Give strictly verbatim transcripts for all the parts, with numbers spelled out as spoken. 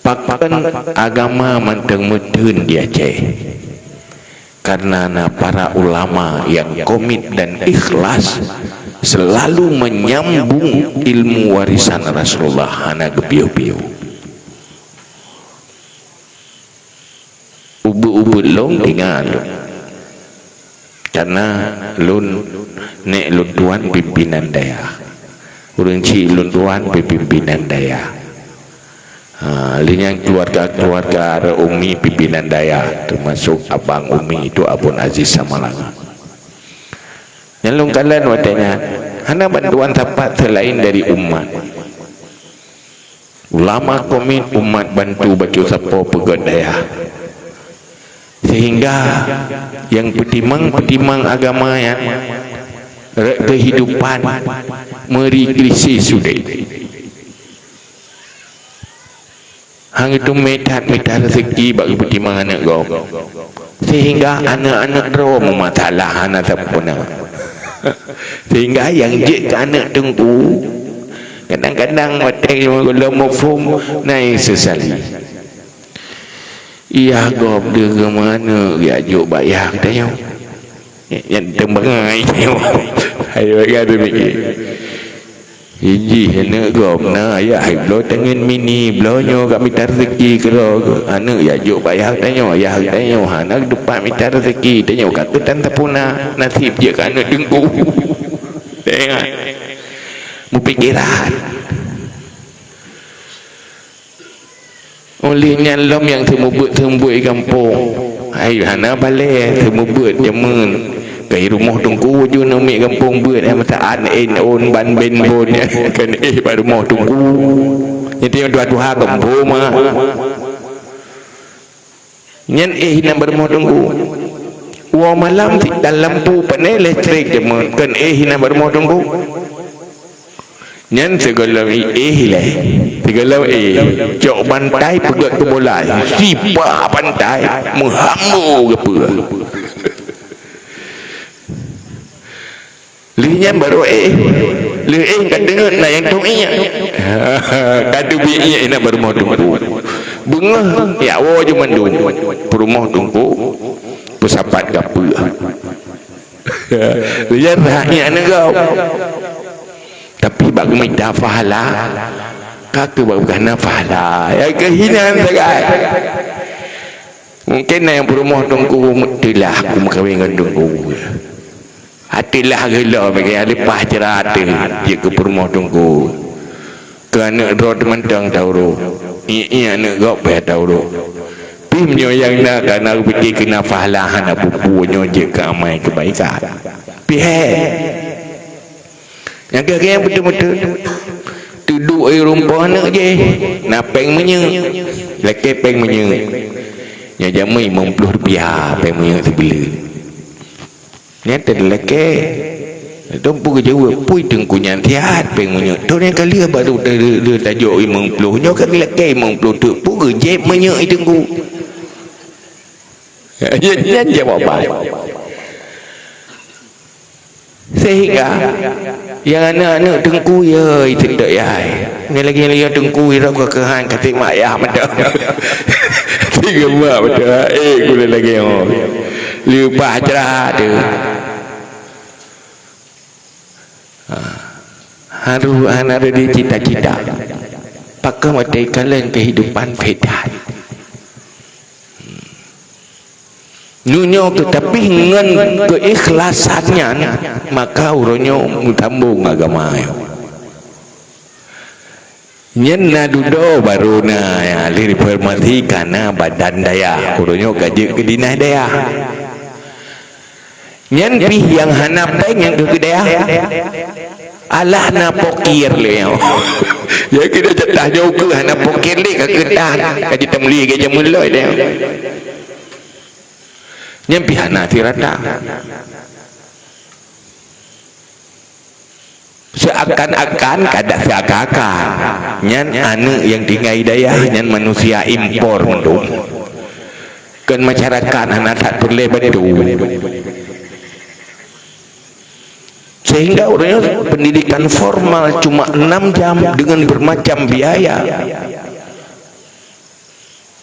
Pakon agama mantong meuteun di Aceh? Karena na para ulama yang komit dan ikhlas selalu menyambung ilmu warisan Rasulullah, hana geupiôh-piôh. Ubeut-ubeut lôn tinggai lôn. Karena lôn, nek lôn tuan pimpinan dayah. Ureueng chik lôn tuan pimpinan dayah. Ha, lheueh nyan keluarga-keluarga Umi pimpinan dayah, termasuk abang Umi itu Abon Aziz Samalanga. Nyan lôn kalon watèe nyan, hana bantuan sapat selain dari umat. Ulama komit, umat bantu bacut sapo peugöt dayah. Sehingga nyang peutimang-peutimang agama nyan rot keuhidupan meuri krisis udép. Han geuteumé that mita raseuki bak geupeutimang aneuk gob. Sehingga aneuk-aneuk droe meumasalah hana sapeue na. Sehingga nyang jeuet keu aneuk teungku, kadang-kadang watèe gohlom muphom na nyang seusali. Yah gob deuh keumanö geujok bak yah geutanyoe. Nyan teuma bangai nyoe. Ayo ka teumiké. Jih aneuk gob na yah bloe tangen mini, bloe nyoe ka mita raseuki keudroe. Aneuk yah jok bak yah geutanyoe, yah geutanyoe hana geutupat mita raseuki, tanyoe ka keutan tapuna naseb jeuet keu aneuk teungku. Teuingat. Meupikiran. Óh lheueh nyan lom nyang seumeubeuet-seumeubeuet i gampông. Hai hana balèe seumeubeuet jameun. Kai rumoh teungku ju neumiet gampông beuet, eh, masa an en on ban ben bon, eh, kan éh bak rumoh teungku. Nyan teungoh tuha-tuha gampông mah. Nyan éh inan bak rumoh teungku. Woe malam si dan lampu pane listrik jameun, kan éh inan bak rumoh teungku. Nyan sigohlom éh lé, sigohlom éh, cok bantai peugöt keu bola, sipa bantai, meuhambo geupeue. Lheueh nyan barô éh, lheueh éh ka deungon na nyang tueng iék. Ka teubiet iék inan bak rumoh teungku. Beungoh jak woe ju mandum, peurumoh teungku peusapat gapeue. Lheueh nyan rhah iék aneuk gob. Tapi bak geumita pahala, ka keuh bak geuhina pahala, ya keuhinan sagai. Mungken na nyang peurumoh teungku teulah ku meukawen ngon teungku. Teulah geulom, leupah ceura teuh jeuet keu peurumoh teungku. Keu aneuk droe teumantong taurôh. Iék-iék aneuk gob payah taurôh. Pih meunyoe nyang na ka na geupike keu na pahala hana peue-peue nyoe jeuet keu amai keubaikan. Pih hèk. Nyang keu nyang beutôi-beutôi. Teuduek i rumpok aneuk jih, na péng minyeuk. Lakèe péng minyeuk. Nyan jameun limong ploh rupiah péng minyeuk sibuleuen. Nyan teulakèe. Teungku geujaweueb, "Peue teungku nyan siat péng minyeuk? Thôn nyang ka lheueh barô ta-, lheueh tajok limong ploh. Nyoe ka geulakèe limong ploh teuk. Peue geujép minyeuk i teungku?" Nyan jawaban. Sehingga nyang aneuk-aneuk teungku yoi teuntèe yai. Nyan lagèe nyoe teungku irok keu keuhan ka timak yah mantong. Tigeuma beutôi, eh, gula lagèe nyoe. Leupah ceura teuh. Ha. Harôh hana reudi cita-cita. Pakon watèe kalon keuhidupan beda. Meunyoe teutapi ngon keuikhlasan nyan, maka uroe nyoe meusambông agama nyoe. Nyan na dudoe barô na nyang lheueh reformasi ka na badan dayah, uroe nyoe ka jeuet keu dinas dayah. Nyan pih nyang hana péng nyang keu dayah. Alah na pokir lé nyoe. Ya keuneuk jatah nyoe keuh hana pokir lé ka keutan, ka jiteumeli geujameun lom nyoe. Nyan pih hana sirata. Seuakan-akan, kada seuakan-akan. Nyan aneuk nyang tinggai dayah, nyan manusia impor mandum. Kon masyarakat hana that peureulèe bantu. Sehingga ureueng pendidikan formal cuma enam jam dengan bermacam biaya.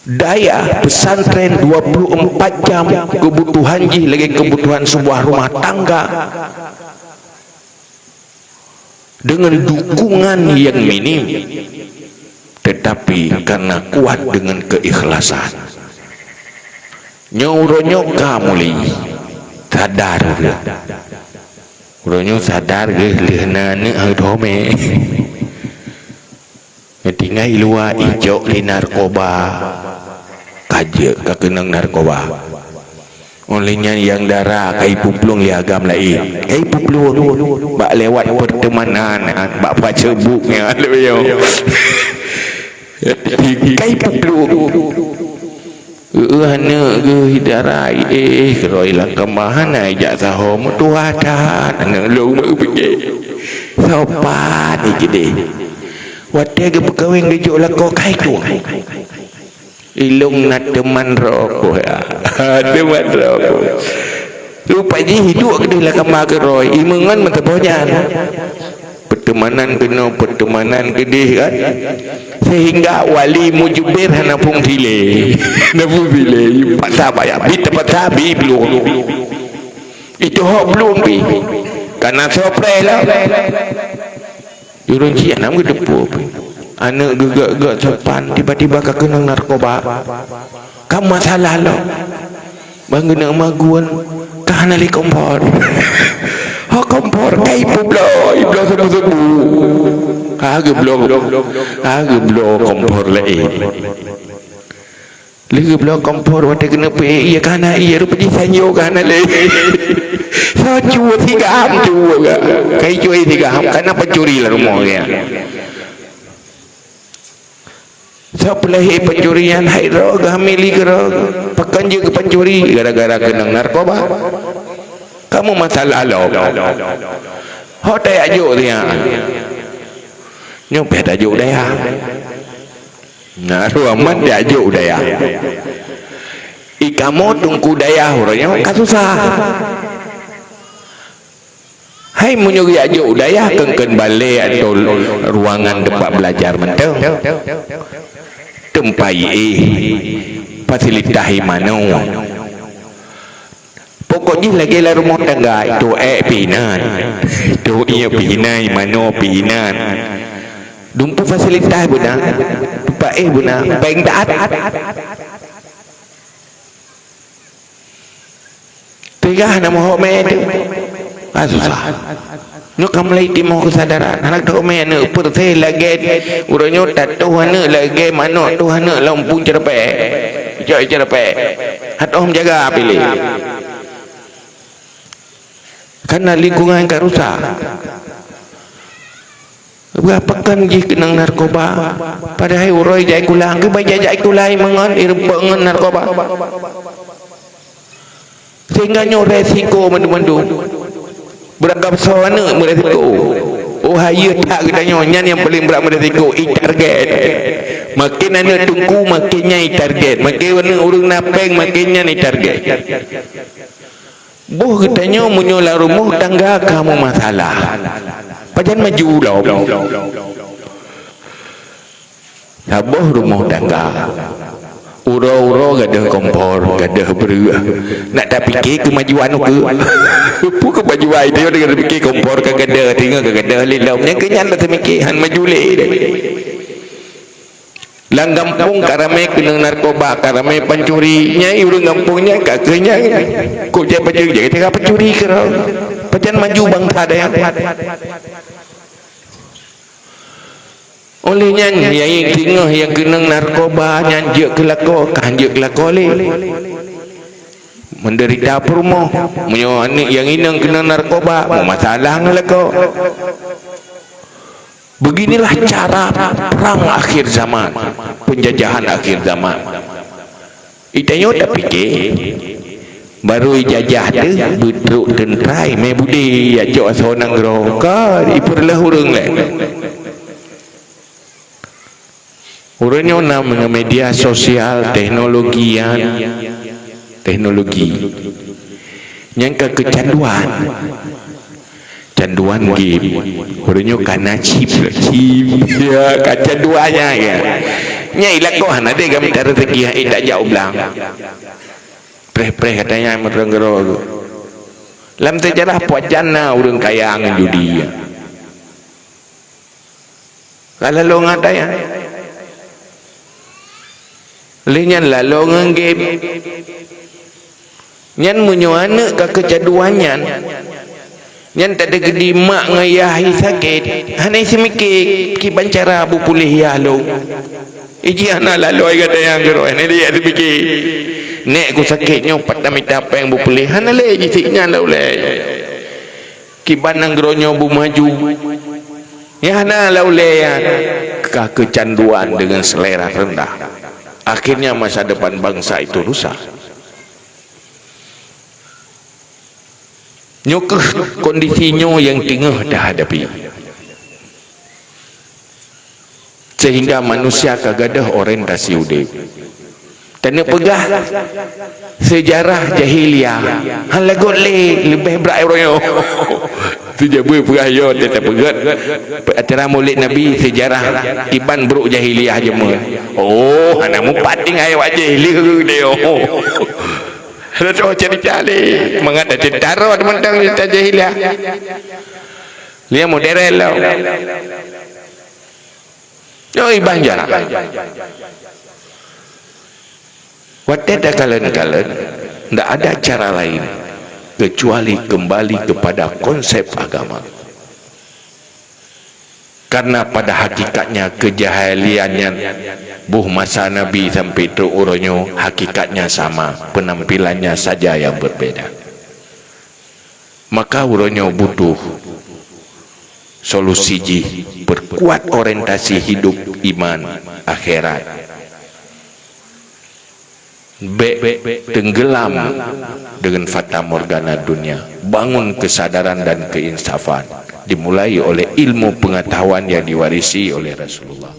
Dayah pesantren dua puluh empat jam, kebutuhan jih lagèe kebutuhan sebuah rumah tangga, dengan dukungan yang minim, tetapi karena kuat dengan keikhlasan. Nyoe uroe nyoe ka mulai sadar geuh. Uroe nyoe sadar geuh lheueh na aneuk hana teumè. Tinggai luwa ijok lé narkoba. Ka jeuet ka keunong narkoba. Óh lheueh nyan nyang dara ka ipeuplueng lé agam laén. Ka ipeuplueng bak lewat pertemanan, bak Facebook nyan lé nyoe. Ka ipeuplueng. Eueh, aneuk geuh dara, éh, keurôi lam kama hana ijak saho, meutuha that aneuk lôn, meupiké. Sopan ikeudeh. Watèe geupeukawen geujok lakoe kai tueng. Ilôn na teuman rokok, ya. Teuman rokok. Rupa jih hidup keudeh lam kama keurôi, imeungon meuteubonyan. Pertemanan keunoe, pertemanan keudeh kan. Sehingga wali mujubir hana fungsi lé. Hana fungsi lé. Paksa bayar. Bi terpaksa bi belum. Itu hok belum bi. Karena surprise lah. Ureueng cit hana meugeudeupu. Aneuk geugok-gok sopan, tiba-tiba ka keunong narkoba. Ka masalah lom. Ban geuneuk magun, ka hana lé kompor. Ho kompor, ka ipeubloe, ibloe seubu-seubu. Ka geubloe, ka geubloe kompor laén. Lheueh geubloe kompor, watèe keuneuk peuék, iya ka hana, iya rupa jih sanyo ka hana lé. Soe cue sigam cue ka. Ka icue sigam, ka na pancuri lam rumoh nyan. Soe peulahé pancurian, hai droe geuhamé lé keudroe, pakon jeuet keu pancuri gara-gara keunong narkoba. Kamoe masalah lom. Ho tajak jok siat. Nyoe pih tajok dayah. Na ruaman tajak jok dayah. I kamoe teungku dayah uroe nyoe ka susah. Hai meunyoe geujak jok u dayah, kön-kön balè atau ruangan teumpat belajar mantong. Teumpat iéh, fasilitas ié manoe. Pokok jih lagèe lam rumoh tangga, itu ék pih inan. Itu ié pih inan, manoe pih inan. Dumpeue fasilitas beuna, teumpat éh beuna, péng taát. Teuga hana meuhok mè teuh. Ah, susah. Nyoe ka mulai timoh keusadaran. Hana teuhok mè aneuk, peureuséh lagèe uroe nyoe tatoh aneuk lagèe manok toh aneuk lam phon ceureumpèe. Cok ceureumpèe. Hatoh meujaga piléh. Karena lingkungan ka rusak. Beurapa kon jih keunong narkoba, padahai uroe jai kulang, keubai jai-jai kulang meungon ireupok ngon narkoba. Sehingga nyoe resiko mandum-mandum. Beurangkap soe aneuk meuresiko. Oh, hayeue that geutanyoe, nyan nyang paleng brat meuresiko, itarget. Makin aneuk teungku, makin nyan itarget. Makin aneuk ureueng na péng, makin nyan itarget. Boh geutanyoe meunyoe lam rumoh tangga ka meumasalah, pajan maju lom. Saboh rumoh tangga, uroe-uroe gadôh kompor, gadôh breueh, nak tapike keumajuan ukeue. Peue keumajuan, itu nyoe tapike kompor ka gadôh, teungoh ka gadôh lé lom. Nyang keu nyan tatamike, han maju lé. Lam gampông ka ramé keunong narkoba, ka ramé pancuri. Nyan ureueng gampông nyan ka keuh nyan. Kok jak pancuri, jak keuh pancuri keudroe. Pajan maju bansa dayah. Oleh nyan, nyang teungoh nyang keunong narkoba nyan jeuet keu lakoe, ka han jeuet keu lakoe lé. Menderita peurumoh, meunyoe aneuk nyang inong keunong narkoba, meumasalah ngon lakoe. Beginilah cara perang akhir zaman, penjajahan akhir zaman. Itanyoe tapike, barô ijajah teuh beutrok teuntra imé budé, jak cok asoe nanggroe, ka ipeureuloh ureueng lé. Uroe nyoe na meunyoe media sosial, teknologi nyan, teknologi nyang ka keucanduan. Canduan game. Uroe nyoe ka na chip, chip. Ya, ka canduan nyan, ya. Nyan ilakoe hana deh gamita rezeki, eh, tajak u blang. Preh-preh katanya meuteunggero tu. Lam sejarah puajan na ureuëng kaya ngon judi. Ka laloe ngon ata nyan. Lheueh nyan laloe ngon game. Nyan meunyoe aneuëk ka keucanduan nyan, nyan teudeungoe mak ngon yah sakét, hana seumiké kiban cara beupuléh yah lom. Iji hana laloe gata nyang keureuh, hana lé seumiké. Nèk ku sakét nyoe pat tamita péng beupuléh, hana lé jisik nyan lom lé. Kiban nanggroe nyoe beumaju. Nyang hana laulée nyan ka keucanduan deungon seulera reundah. Akhirnya masa depan bangsa itu rusak. Nyoe keuh kondisi nyoe nyang teungoh tahadapi. Sehingga manusia ka gadôh orientasi udép. Taneuk peugah seujarah jahiliyah, han lagot lé, leubeh brat uroe nyoe. Seujabeue peugah yo teuta peugét acara Maulid Nabi, seujarah kiban brok jahiliyah jameun. Oh, hana mupat tinggai wajéh lé, oh. Hana teuh cerita lé, mangat cerita roh mantong cerita jahiliyah. Dia modern lah. Nyoe iban jarak. Watée takalon-kalon, ndak ada cara lain kecuali kembali kepada konsep agama. Karena pada hakikatnya kejahilian nyan boh masa Nabi sampai trok uroe nyoe hakikatnya sama, penampilannya saja yang berbeda. Maka uroe nyoe butuh solusi jih, perkuat orientasi hidup iman akhirat. Bék tenggelam dengan fata morgana dunia. Bangun kesadaran dan keinsafan. Dimulai oleh ilmu pengetahuan yang diwarisi oleh Rasulullah.